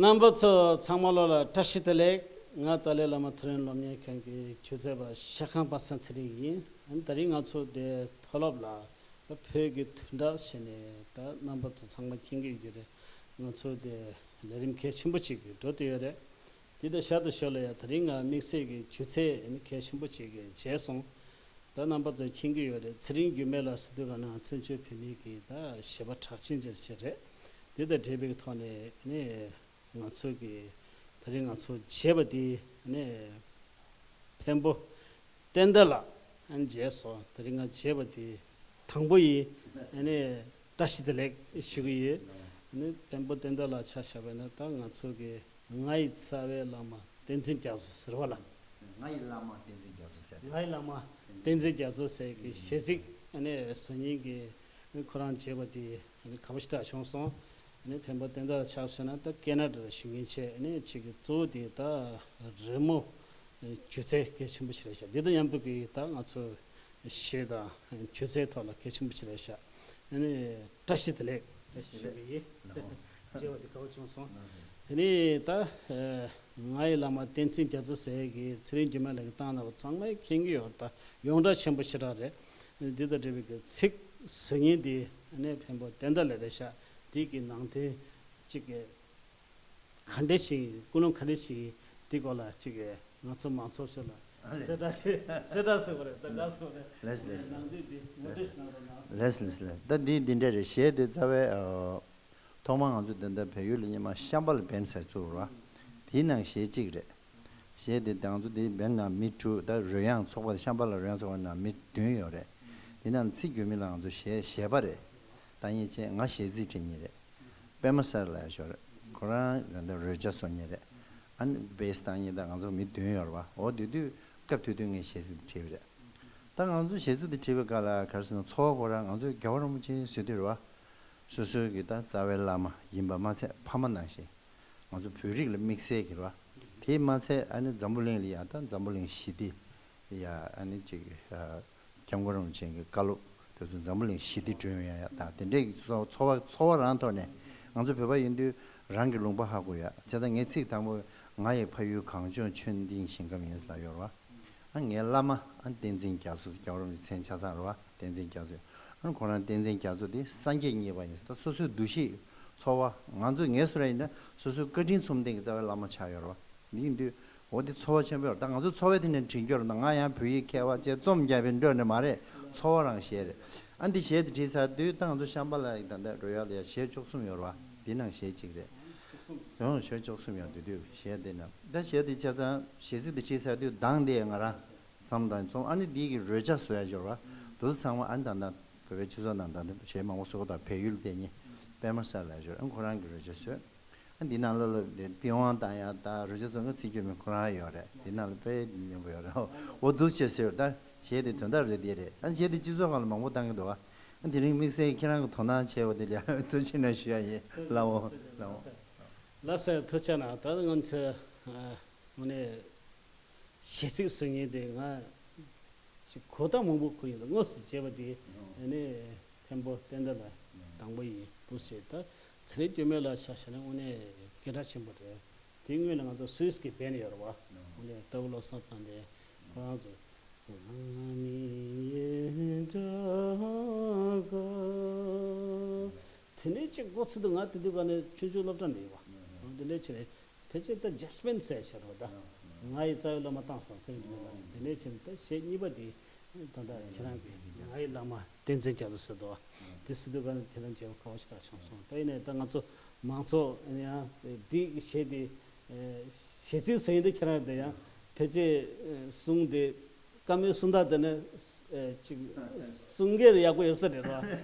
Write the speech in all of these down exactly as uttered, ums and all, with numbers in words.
རྣམ་པ་ཚོ་ཚང་མ་ལོ་ལ་བཀྲ་ཤིས་བདེ་ལེགས། ང་ཏཱ་ལའི་བླ་མ་མཐོ་རིམ་སློབ་གཉེར་ཁང་གི་སྒྱུ་རྩལ་པ་ཤ་ཁང་པ་སངས་ཚེ་རིང་ཡིན། ཨ་ནི་ད་རིང་ང་ཚོ་དེ་མཐོ་སློབ་ལ་ད་བོད་ཀྱི་བདུན་ཕྲག་བྱས་ནས་ད་རྣམ་པ་ཚོ་ཚང་མ་མཁྱེན་གྱི་ཡོད་རེད། ང་ཚོ་དེ་ལས་རིམ་གལ་ཆེན་པོ་ཅིག་འགྲོ་བསྡད་ཡོད་རེད། དེ་དང་ཞར་དུ་ཞོར་ལ་ཡང་ད་རིང་ང་དམིགས་བསལ་གྱི་སྒྱུ་རྩལ་ཨ་ནི་གལ་ཆེན་པོ་ཅིག་མཇལ་སོང་། ད་རྣམ་པ་ཚོས་མཁྱེན་གྱི་ཡོད་རེད། ཚེ་རིང་འགྱུར་མེད་ལགས་ཟེར་དུས་ག་ན་བཙན་བྱོལ་བོད་མིའི་གི་ད་གཞས་པ་གྲགས་ཅན་ཅིག་ཅིག་རེད། དེ་དང་འབྲེལ་བའི་ཐོག་ནས་ཨ་ནི་ང་ཚོ་གི་ད་རིང་ང་ཚོ་མཇལ་བ་དེ་ཨ་ནི་འཕན་པོ་བསྟན་ཟླ་ལགས་ཨ་ནི་མཇལ་སོང་། ད་རིང་ང་མཇལ་བ་དེ་དང་པོ་ཡིན། ཨ་ནི་བཀྲ་ཤིས་བདེ་ལེགས་ཞུ་གི་ཡོད། ཨ་ནི་འཕན་པོ་བསྟན་ཟླ་ལགས་ཆ་བཞག་པ་ཡིན་ན་ད་ང་ཚོ་གི་ང་ཡི་རྩ་བའི་བླ་མ་བསྟན་འཛིན་རྒྱ་མཚོ་ཟེར་བ་ལ། ང་ཡི་བླ་མ་བསྟན་འཛིན་རྒྱ་མཚོ་ཟེར་ཏེ། ང་ཡི་བླ་མ་བསྟན་འཛིན་རྒྱ་མཚོ་ཟེར་གྱི་གཞས་ཚིག་ཨ་ནི་བཟོ་མཁན་གྱི་ཁོ་རང་མཇལ་བ་དེ་ཨ་ནི་དགའ་པོ་ཞེ་དྲག་བྱུང་སོང་། ཨ་ནི་འཕན་པོ་བསྟན་ཟླ་ལ་ཆ་བཞག་ན་ད་ཀེ་ན་ཌ་ལ་བཞུགས་མཁན་བྱས། ཨ་ནི་ཅིག་གི་གཙོ་བོ་དེ་ད་རི་མོ་སྒྱུ་རྩལ་གལ་ཆེན་པོ་ཞིག་རེད་ཤག་འདི་དང་མཉམ་དུ་གི་ད་ང་ཚོ་གཞས་དང་སྒྱུ་རྩལ་ཐོག་ལ་གལ་ཆེན་པོ་ཞིག་རེད་ཤག་ཨ་ནི་བཀྲ་ཤིས་བདེ་ལེགས་ཞུ་གི་ཡིན། ལགས་འོང་། མཇལ་བ་དེ་དགའ་པོ་བྱུང་སོང་། ལགས་འོང་། དེ་ནས་ད་ཨ་ང་ཡི་བླ་མ་བསྟན་འཛིན་རྒྱ་མཚོ་ཟེར་གྱི་ཚེ་རིང་འགྱུར་མེད་ལགས་ཀྱིས་བཏང་གནང་བ་ཚང་མས་མཁྱེན་གྱི་ཡོད་རེད། ད་ཡོངས་གྲགས་ཆེན་པོ་ཞེ་དྲག་རེད། འདི་དང་འབྲེལ་བའི་གི་ཚིག་བཟོ་མཁན་དེ་ཨ་ནི་འཕན་པོ་བསྟན་ཟླ་ལགས་རེད་ཤག་འདི་གི་ནང་དོན་གཅིག་གི་ག་འདྲ་ཞིག་ཀུན་སློང་ག་འདྲ་ཞིག་འདི་སྐོར་ལ་གཅིག་གི་ང་ཚོ་མང་ཚོགས་ཚོ་ལ་ཨ་ལས། གསལ་བསྒྲགས་ཅིག་གསལ་བསྒྲགས་ཟེར་བ་རེད། ད་དགའ་བསུ་རེད། ལགས་སོ། ལགས་སོ། ནང་དོན་འདི་ངོ་སྤྲོད་ཞིག་གནང་རོགས་གནང་། ལགས་སོ། ལགས་སོ། ད་འདི་འདི་འདྲ་རེད། གཞས་འདི་རྩ་བའི་ཨ། ཐོག་མར་ང་ཚོ་དེ་འདྲ་བལ་ཡུལ་ལ་སྔོན་མ་ཤམ་བྷ་ལ་བེན་ཟེར་བཙུགས་ར། དེའི་ནང་གཞས་གཅིག་རེད། གཞས་དེ་ང་ཚོ་དེ་བེན་ནང་མི་དྲུག་ད་རོལ་དབྱངས་ཚོགས་པ་ཤམ་བྷ་ལ་རོལ་དབྱངས་ཚོགས་པ་ནང་མི་བདུན་ཡོད་རེད། དེ་ནང་ཚེ་འགྱུར་མེད་ལགས་ང་ཚོ་གཞས་གཞས་པ་རེད། ཏང་ཡེ་ཆེ་ང་གཞས་ཚིག་འབྲི་མཁན་རེད། པད་མ་སར་ལ་ཡ་ཞོར་ཁོ་རང་ད་ལྟ་རོལ་ཆ་བཟོ་མཁན་རེད། ཨ་ནི་བེ་སི་ཏང་ཡེ་ད་ང་ཚོ་མི་བདུན་ཡོད་རེད་བ། འོ་དེ་དུས་སྐབས་དེ་དུས་ངས་གཞས་ཚིག་དེ་བྲིས་པ་རེད། ད་ང་ཚོ་གཞས་ཚིག་དེ་བྲིས་པའི་སྐབས་ལ་ག་རེ་ཟེར་ན་ཚོར་བ་ཁོ་རང་ང་ཚོས་རྒྱལ་བ་རིན་པོ་ཆེ་ཟེར་དུས་རེད་བ། སོ་སོའི་གི་ད་རྩ་བའི་བླ་མ་ཡིན་པ་མ་ཚད་ཕ་མ་ནང་བཞིན། ང་ཚོ་བོད་རིགས་ལ་དམིགས་བསལ་གྱི་རེད་བ། དེས་མ་ཚད་ཨ་ནི་འཛམ་བུ་གླིང་ལ་ཡ་ད་འཛམ་བུ་གླིང་ཞི་བདེ་ཡ་ཨ་ནི་ཅིག་ཨ། སྐྱབས་མགོན་རིན་པོ་ཆེ་གི་བཀའ་སློབ་དེ་ཚོ་འཛམ་བུ་གླིང་ཞི་བདེ་སྒྲོན་ཡ་ཡ་ད་དེ་འདྲའི་ཚོ་ཚོར་བ་ཚོར་བ་རང་ཐོག་ནས་ང་ཚོ་བོད་པ་ཡིན་དུས་རང་གི་ལུང་པ་ཧ་གོ་ཡ། བྱས་ཙང་ངའི་ཚིག་དང་པོ་ང་ཡི་ཕ་ཡུལ་གངས་ལྗོངས་ཆོས་སྡིངས་ཞིང་ཁམས་ཡིན་ལབ་ཡོད་རེད་བ། ཨ་ངའི་བླ་མ་ཨ་བསྟན་འཛིན་རྒྱ་མཚོ་རྒྱལ་བ་རིན་པོ་ཆེའི་མཚན་ཆ་ཚང་རེད་བ། བསྟན་འཛིན་རྒྱ་མཚོ། ཨ་ཁོ་རང་བསྟན་འཛིན་རྒྱ་མཚོ་དེ་སངས་རྒྱས་གཉིས་པ་ཡིན། ད་སོ་སོའི་འདུ་ཤེས་ཚོར་བ་ང་ཚོ་ངའི་སུ་ར་ཡིན་ན་སོ་སོའི་བཀའ་དྲིན་མཚུངས་ལྡན་གྱི་རྩ་བའི་བླ་མ་ཆགས་ཡོད་རེད་བ། འདི་ཡིན་དུས་འོ་དེ་ཚོར་བ་ཆེན་པོ་ཡོད་རེད། ད་ང་ཚོ་ཚོར་བ་དེ་ནས་དྲན་རྒྱུ་རེད། ད་ང་ཡང་བོད་ཡིག་མཁས་པ་བཅས་རྩོམ་རྒྱག་པའི་འགྲོས་ནས་མ་རེད། ཚོར་བ་རང་གཞས་རེད། ཨ་འདི་གཞས་དེ་བྲིས་ཚར་དུས་ད་ང་ཚོ་ཤམ་བྷ་ལ་ཡི་ད་ལྟ་རོལ་དབྱངས་ལ་ཡ་གཞས་བཅུ་གསུམ་ཡོད་རེད་བ། འདི་ནང་གཞས་གཅིག་རེད། ཡང་གཞས་བཅུ་གསུམ་ཡོད་དེ་དུས་གཞས་དེ་ན་ད་གཞས་དེ་བྱས་ཙང་གཞས་ཚིག་དེ་བྲིས་ཚར་དུས་གདངས་དེ་ང་རང་མཚམས་དང་མཚམས་ཨ་ནི་འདི་གི་རོལ་ཆ་བཟོ་ཡ་འབྱོར་བ་དུ་ཚང་མ་ཨ་ནི་ད་ལྟ་བོད་པའི་སྤྱི་ཚོགས་ནང་ད་ལྟ་གཞས་མང་པོ་བཟོ་གི་ད་བལ་ཡུལ་བསྡད་མཁན་པད་མ་སར་ལ་འབྱོར་ཨ་ཁོ་རང་གི་རོལ་ཆ་བཟོས། ཨ་འདི་ནང་ལ་ལ་དེ་པི་ཝང་བཏང་ཡ་ད་རོལ་ཆ་བཟོ་ང་ཚིག་སྐྱོན་མེད་ཁོ་རང་ཡོད་རེད། འདི་ནང་ལ་དཔེ་སྙན་པོ་ཡོད་རེད། འོ་འདུག་ཅེས་ཟེར་ད་གཞས་དེ་དོན་དག་རེད་དེ་རེད། ཨ་གཞས་དེ་སྤྱི་ཚོགས་སྒང་ལ་མང་པོ་བཏང་གི་འདུག་ཨ་དེ་རིང་དམིགས་བསལ་ཁྱེད་རང་གི་དོ་སྣང་བྱས་པ་དེ་ལ་ཐུགས་རྗེ་ཆེ་ཞུ་ཡ་ཡིན། ལགས་འོང་། ལགས་འོང་། ལགས་སོ། ཐུགས་རྗེ་གནང་། ད་ང་ཚོས་ཨ་དངོས་གནས་གཞས་ཚིག་བཟོ་མཁན་དེ་ང་ཅིག་གོ་བརྡ་མང་པོ་ཁུར་ཡོང་། དངོས་སུ་མཇལ་བ་དེ་ཨ་ནི་འཕན་པོ་བསྟན་ཟླ་ལགས་དང་པོ་ཡིན་འདུག་ཟེར། ད་ཚེ་རིང་འགྱུར་མེད་ལགས་ཆ་བཞག་ན་དངོས་གནས་སྐད་གྲགས་ཆེན་པོ་རེད། དེ་སྔོན་ལ་ང་ཚོ་སུད་སི་གི་བེན་ཡོད་རེད་བ། དངོས་གནས་ལྟ་བུ་བློ་བཟང་བསྟན་འཛིན་ཁོ་རང་ཚོ། དེ་ནས་ཅིག་འགོ་ཚུགས་དུས་ང་དེ་དུས་ག་ནས་ཆུང་ཆུང་སློབ་གྲྭ་ནས་ཡིན་པ། དེ་ནས་ཕྱིན་ནས་ཕལ་ཆེར་ད་ཇ་སི་མིན་ཟེར་བྱས་རེད་བ། ད་ང་ཡི་རྩ་བའི་བླ་མ་བཏང་སོང་། ཚེ་རིང་འགྱུར་མེད་ལགས་ནས། དེ་ནས་ཕྱིན་ད་གཞས་གཉིས་པ་དེ་ད་ལྟ་ཁྱེད་རང་གིས་ང་ཡི་བླ་མ་བསྟན་འཛིན་རྒྱ་མཚོ་ཟེར་འདུག་བ། དེ་ཟེར་དུས་ག་ནས་ཁྱེད་རང་མཇལ་བ་དགའ་པོ་ཞེ་དྲག་བྱུང་སོང་། ད་ཡིན་ནའི་ད་ང་ཚོ་མང་ཚོགས་ཡང་འདི་གཞས་དེ་གཞས་ཚིག་བཟོ་ཡིན་དུས་ཁྱེད་རང་དེ་ཡང་ཕལ་ཆེར་གསུང་དེ། བཀའ་མོལ་གསུང་སྟངས་དེ་ནི་ཨེ་ཅིག་གསུང་མཁན་ཡག་པོ་ཡོད་ས་རེད་རོ།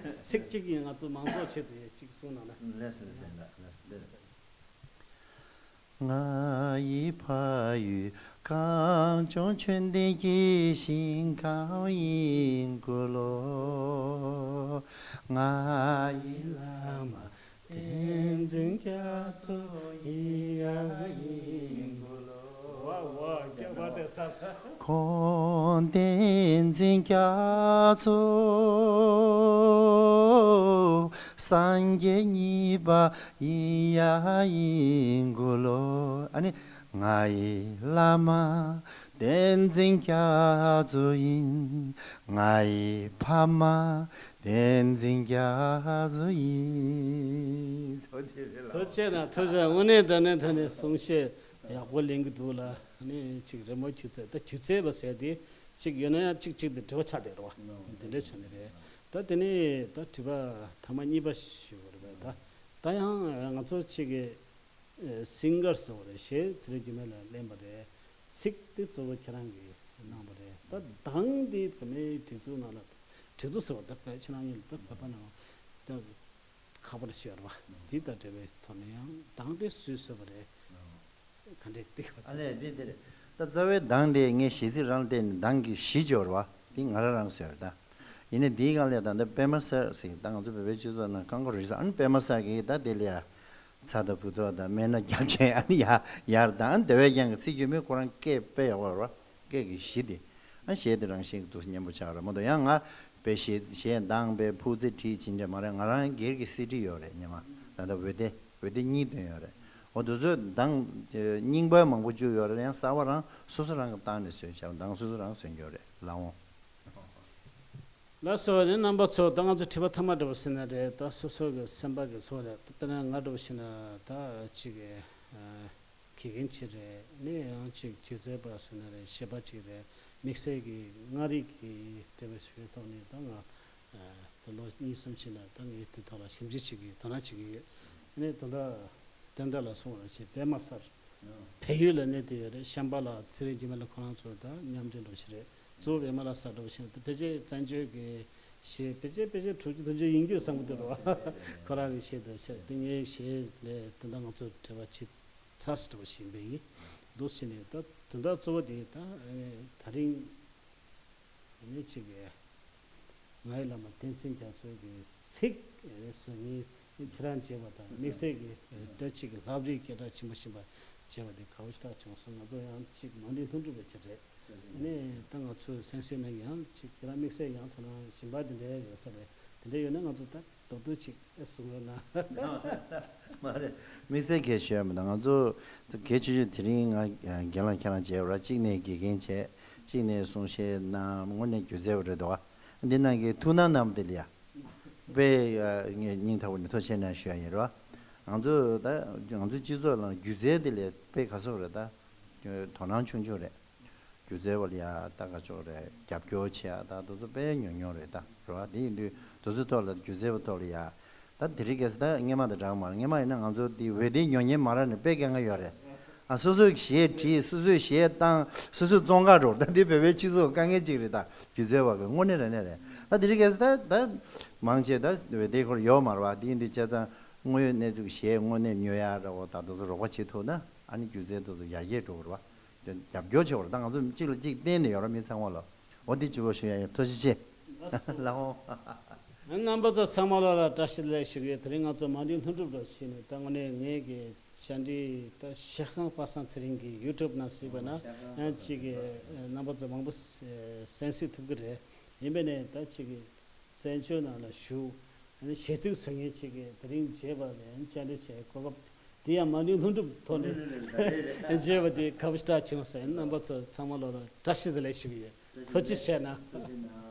ཚིག་གཅིག་ཡིན་ང་ཚོ་མང་ཚོགས་ཆེད་དུ་ཡང་ཅིག་གསུང་གནང་ན། ལགས་སོ་ལགས་སོ་ལགས་སོ། ང་ཡི་ཕ་ཡུལ་གངས་ལྗོངས་ཆོས་ལྡན་གྱི་ཞིང་ཁམས་ཡིན་དགོས་ལོ། ང་ཡི་བླ་མ་བསྟན་འཛིན་རྒྱ་མཚོ་ཡིན་ཡང་ཡིན་དགོས་ལོ། ཝ་ཝ་ཁྱོད་བ་དེ་ས། ཁོང་བསྟན་འཛིན་རྒྱ་མཚོ་ས་ སངས་རྒྱས་གཉིས་པ་ཡི་ཡ་ཡི་གུ་ལོ། ཨ་ནི། ང་ཡི་བླ་མ་བསྟན་འཛིན་རྒྱ་མཚོ་ཡིན། ང་ཡི་ཕ་མ་བསྟན་འཛིན་རྒྱ་མཚོ་ཡིན། ཐུགས་རྗེ་གནང་། ཐུགས་རྗེ། དངོས་གནས་དྲང་གནས་དྲང་གནས་གསུང་བཤད་ཡག་པོ་ལེན་གི་འདུག་ལ། ཨ་ནི་ཅིག་རི་མོ་སྒྱུ་རྩལ། ད་སྒྱུ་རྩལ་པ་ཟེར་དེ་ཅིག་ཡོད་ན་ཡང་གཅིག་གཅིག་དེ་འབྲེལ་བ་ཆགས་བསྡད་རེད་བ། འདི་འདྲ་བྱས་ནི་རེད། ད་དེ་ནས་ད་དྲི་བ་ཐ་མ་གཉིས་པ་ཞུ་བ་རེད་པས། ད་ད་ཡང་ང་ཚོ་ཅིག་གི་ཨེ་སིང་གར་ཟེར་བ་རེད། གཞས་ཚེ་རིང་སྒྱུ་མ་ལགས་ལེན་པ་རེད། ཚིག་དེ་གཙོ་བོ་ཁྱེད་རང་གིས་གནང་བ་རེད། ད་གདངས་དེ་བུད་མེད་སྒྲིག་འཛུགས་ནང་ལ། སྒྲིག་འཛུགས་ཟེར་བ་ད་བོད་ཕྱི་ནང་གཉིས་ལ་ད་བོད་པ་ནང་ད་ཁག་པོ་རེད་ཤག་རེད་བ། དེ་དང་འབྲེལ་བའི་ཐོག་ནས་ཡང་གདངས་དེ་སུས་བཟོས་པ་རེད། ག་འདྲས་ཏིག་བ། ཨ་ལས་འདི་འདི་རེད། ད་རྩ་བའི་གདངས་དེ་ངས་གཞས་ཚིག་རང་བལྟས་ནས་གདངས་ཀྱི་གཞི་སྦྱོར་བ་འདི་ང་རང་རང་བཟོས་རེད་ད། ཡིན་ནའི་འདིའི་སྒང་ལ་ད་ལྟ་པད་མ་གསེར་ཟེར་ད་ང་ཚོ་བོད་པའི་སྤྱི་ཚོགས་ནང་རྐང་འཁོར་རེད་ཟེར། ཨ་ནི་པད་མ་གསེར་གྱིས་ད་དེ་ལ་ཡ་ཚ་དང་བུ་ཐོག་དང་སྨན་སྣ་རྒྱབ་ཆེན་ཨ་ནི་ཡ་ཡར་དང་དེ་བས་ཀྱང་གི་ཚིག་རྒྱུ་མེད་ཁོ་རང་སྐད་དཔེ་ཡག་པོ་རེད་བ། སྐད་ཀྱི་གཞི་དེ། ཨ་གཞས་དེ་རང་བཞིན་གྱི་འདུག་སྙན་པོ་ཆགས་རེད་མ་གཏོགས། ཡང་ང་དཔེ་གཞས་གཞས་གདངས་དཔེ་ཕུག་རྩེ་བྲིས་ཕྱིན་འདྲ་མ་རེད། ང་རང་སྒེར་གྱི་སི་ཌི་ཡོད་རེད་སྙན་མ། ད་ལྟ་འོད་སྡེར་འོད་སྡེར་གཉིས་ཐོན་ཡོད་རེད། འོ་དེ་ཚོའི་གདངས་རྙིང་པ་མང་པོ་བཅུག་ཡོད་རེད། ཡང་གསར་པ་རང་སོ་སོ་རང་གི་བཏང་ནས་བཟོས་བྱས་གདངས་སོ་སོ་རང་བཟོས་ཡོད་རེད། ལགས་འོང་། ལགས་སོ། ནི་རྣམ་པ་ཚོ་ད་ང་ཚོ་དྲི་བ་ཐ་མ་འདྲ་པོ་ཟེར་ན་རེད། ད་སོ་སོ་གི་སེམས་པ་གི་ཚོར་རེད། དཔེར་ན་ང་འདྲ་པོ་བྱས་ན་ད་ཅིག་གི་ཨ། དགེ་རྒན་ཅིག་རེད། ནི་ཡང་ཅིག་སྒྱུ་རྩལ་པ་ཟེར་ན་རེད། གཞས་པ་ཅིག་རེད། དམིགས་བསལ་གྱི་མངའ་རིས་ཀྱི་འབྲེལ་བའི་ཟུར་ཐོག་ནས་ད་ང་ད་ལོ་གཉིས་གསུམ་ཕྱིན་ན་ད་ངས་དེ་ཐོག་ལ་ཞིབ་འཇུག་བྱེད་ཀྱི་ཡོད། དོ་སྣང་བྱེད་ཀྱི་ཡོད། ནི་ད་ལྟ་དོན་དག་ལ་སོང་བ་ཅིག་པད་མ་གསེར་བལ་ཡུལ་ལ་གནས་བསྡད་ཡོད་རེད། གཤམ་པ་ལ་ཚེ་རིང་སྒྱུ་མ་ལགས་ཁོ་རང་ཚོ་ད་མཉམ་འབྲེལ་འགྲོ་བཞིན་རེད། གཙོ་བོ་པད་མ་ལགས་གསར་འགྲོ་བཞིན་ད་ཕལ་ཆེར་བཙན་བྱོལ་གྱི་གཞས་ཕལ་ཆེར་ཕལ་ཆེར་དྲུག་ཅུ་བདུན་ཅུ་ཡིན་རྒྱུ་བསམ་གྱི་འདུག་རོ། ཁོ་རང་གི་གཞས་དང་བཤད་དེ་ངའི་གཞས་ལས་དེ་འདྲ་ང་ཚོ་འབྲེལ་བ་བྱེད་ཚར་སོང་བ་ཞིག་ཡིན་པ་ཡིན། འདུག་ཕྱིན་ནས་ད་དོན་དག་གཙོ་བོ་དེ་ད་ཨ་ནི་ད་རིང་ཨ་ནི་གཅིག་གི་ང་ཡི་བླ་མ་བསྟན་འཛིན་རྒྱ་མཚོ་གི་ཚིག་ཨ་ནི་བཟོ་མཁན་ཁྱེད་རང་མཇལ་བ་དང་། དམིགས་བསལ་གྱི་ད་གཅིག་གི་ལྷ་བྲིས་སྐད་གྲགས་ཆེན་པོ་ཞིག་མཇལ་བ་དེ་དགའ་པོ་ཞེ་དྲག་བྱུང་སོང་། ང་ཚོ་ཡང་གཅིག་མང་སྒྲོན་ལྷུན་གྲུབ་པ་ཅིག་རེད། ཨ་ནི་ད་ང་ཚོའི་སེམས་སེམས་ནང་གི་ཡང་གཅིག་ཁྱེད་རང་དམིགས་བསལ་ཡང་དོ་སྣང་གཞན་པ་དེ་འདྲ་ཡོད་ས་རེད། དེ་འདྲ་ཡོད་ན་ང་ཚོ་ད་རྡོག་རྡོག་ཅིག་ཨེ་གསུང་རོགས་གནང་། མ་རེད། དམིགས་བསལ་གལ་ཞུ་ཡ་མི་འདུག་ང་ཚོ་གལ་ཆེ་ཤོས་དེ་རིང་ང་རྒན་ལགས་ཁྱེད་རང་མཇལ་བ་ར། གཅིག་ནས་དགེ་རྒན་བྱས། གཅིག་ནས་གསུང་བཤད་གནང་། དངོས་གནས་སྒྱུ་རྩལ་བ་རེད་འདུག་འདི་ནང་གི་ཐུགས་སྣང་གནང་བ་དེ་ལ་ཡ་དཔེ་ངས་སྙིང་ཐག་པ་ནས་ཐུགས་རྗེ་ཆེ་གནང་ཞུ་ཡ་ཡིན་རོ། ང་ཚོ་ད་ང་ཚོའི་སྤྱི་ཚོགས་ནང་སྒྱུ་རྩལ་དེ་ལས་དཔེ་ག་ཚོད་རེད་ད། དོ་སྣང་ཆུང་ཆུང་རེད། སྒྱུ་རྩལ་བ་ལ་ཡ་ད་ག་ཅོག་རེད། རྒྱབ་སྐྱོར་བྱེད་ཡ་ད་དེ་ཚོ་དཔེ་ཉུང་ཉུང་རེད་ད། རེད་བ། དེ་ཡིན་དུས་དེ་ཚོའི་ཐོག་ལ་སྒྱུ་རྩལ་བ་ཐོག་ལ་ཡ་ད་དེ་རིང་ཁ་སང་ད་སྔོན་མ་དང་འདྲ་གི་མ་རེད། སྔོན་མ་ཡིན་ན་ང་ཚོ་དེ་འོད་སྡེར་ཉོ་མཁན་མ་རག་ནས་དཔེ་དཀའ་ངལ་ཡོད་རེད། ཨ་སོ་སོས་གཞས་བྲིས། སོ་སོས་གཞས་བཏང་། སོ་སོས་བཙོང་ག་འགྲོ། ད་འདི་བོད་པའི་སྤྱི་ཚོགས་དཀའ་ངལ་ཅིག་རེད་ད། སྒྱུ་རྩལ་བ་གི་དངོས་གནས་རང་ནས་རེད། ད་དེ་རིང་ཁ་སང་ད་ད་མང་ཆེ་ད་འོད་སྡེར་ཁོར་ཡོད་མ་རེད་བ། དེ་ཡིན་དུས་བྱས་ཙང་དངོས་ཡོད་གནས་ཚུལ་གཞས་དངོས་གནས་ཉོ་ཡ་ར་བ་ད་དེ་ཚོ་རོགས་པ་བྱེད་ཐུབ་ན་ཨ་ནི་སྒྱུ་རྩལ་དེ་ཚོ་ཡར་རྒྱས་འགྲོ་གི་རེད་བ། དེ་རྒྱབ་སྐྱོར་བྱེད་པ་རེད། ད་ང་ཚོ་གཅིག་ལ་གཅིག་བརྟེན་ནས་ཡོད་ར། མི་ཚང་མ་ལ། འོ་དེ་གཅིག་པོ་ཞུ་ཡ་ཡིན། ཐུགས་རྗེ་ཆེ། ལགས་འོང་། རྣམ་པ་ཚོ་ཚང་མ་ལོ་ལ་བཀྲ་ཤིས་བདེ་ལེགས་ཞུ་གི་ཡོད། དེ་རིང་ང་ཚོ་མང་སྒྲོན་ལྷུན་གྲུབ་རུ་ཕྱིན་ནས་ད་དངོས་གནས་ངའི་གི་བཅར་འདྲི་ད་གཞས་ཁང་པ་སངས་ཚེ་རིང་གི་ཡུ་ཊུབ་ནང་གཟིགས་པ་ན་ཡང་གཅིག་གི་རྣམ་པ་ཚོ་མང་པོ་གསན་གཟིགས་ཐུབ་ཀྱི་རེད། ཡིན་པས་ནས་ད་གཅིག་གི་བཙན་བྱོལ་ནང་ལ་བཞུགས། ཨ་ནི་གཞས་ཚིག་བཟོ་མཁན་ཅིག་གིས་དེ་རིང་མཇལ་བ་ལ་ཨ་ནི་བཅར་འདྲི་བྱས་གོ་སྐབས་དེ་ཡང་མང་སྒྲོན་ལྷུན་གྲུབ་ཐོག་ནས་མཇལ་བ་དེ་དགའ་པོ་ཞེ་དྲག་བྱུང་སོང་། རྣམ་པ་ཚོ་ཚང་མ་ལོ་ལ་བཀྲ་ཤིས་བདེ་ལེགས་ཞུ་གི་ཡོད། ཐུགས་རྗེ་ཆེ་གནང་།